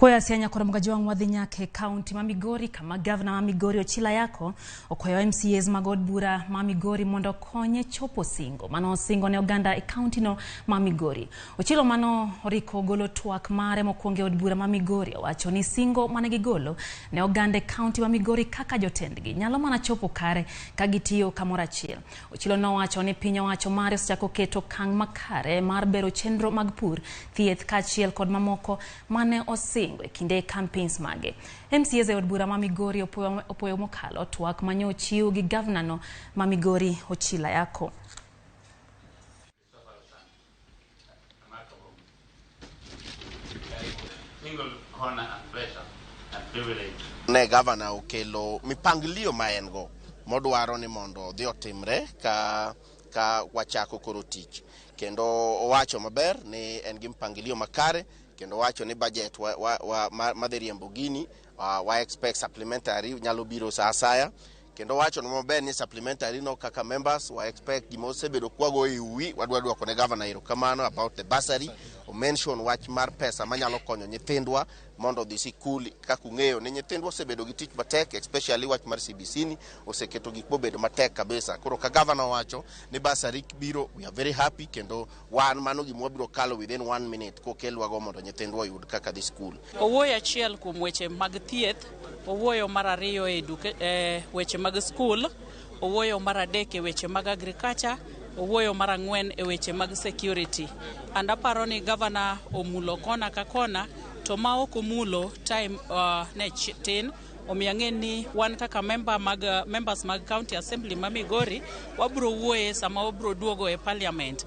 Koya Sianya kod Mgajwang' wadhi nyaka e kaunti ma Migori kama gavana ma Migori Ochila Ayako okwayo MCAs mag od bura ma Migori mondo okonye chopo singo mane osingo ne oganda e kauntino ma Migori. Ochilo mano oriko golo twak mare mokwongo e od bura ma Migori owacho ni singo mane gigolo ne oganda e kaunti ma Migori kaka jotendgi nyalo mana chopo kare ka gitiyo kamoro achiel. Ochilo nowacho ni piny owacho mare osechako keto okang' makare mar bero chenro mag pur, thieth kaachiel kod mamoko mane osingo e kinde campaigns mage. MCAs e od bura ma Migori opoyo mokalo twak mane ochiw gi gavnano ma Migori Ochilo Ayako. Ne gavana okelo mipangilio ma en go modwaro ni mondo odhi otimre ka wachako koro tich, kendo owacho maber ni en gi mpangilio makare, kendo owacho ni budget wa madhi riembo gini wa expect supplementary nyalo biro sa asaya, kendo owacho maber ni supplementary no kaka members wa expect gima osebedo kwago e uwi wadwa dwoko ne gavana erokamano about the bursary. O mention wach mar pesa manyalo konyo nyithindwa mondo odhi sikul. Kaka ung'eyo ni nyithindwa osebedo gi tich matek, especially wach mar CBC ni oseketo gik mobedo matek kabisa. Koro ka gavana owacho ni bursary biro, we are very happy, kendo wan mano gima wabiro kalo within one minute kokelwago mondo nyithindwa oyud kaka dhi skul. Owuoyo achiel kuom weche mag thieth, owuoyo mar ariyo e weche mag skul, owuoyo mar adek e weche mag agriculture, owuoyo mar ang'wen e weche mag security. And aparo ni gavana omulo kona ka kona, to ma ok omulo time ne tin, omiyo ang'e ni wan kaka members mag county assembly ma Migori wabro wuoye sama wabro duogo e parliament.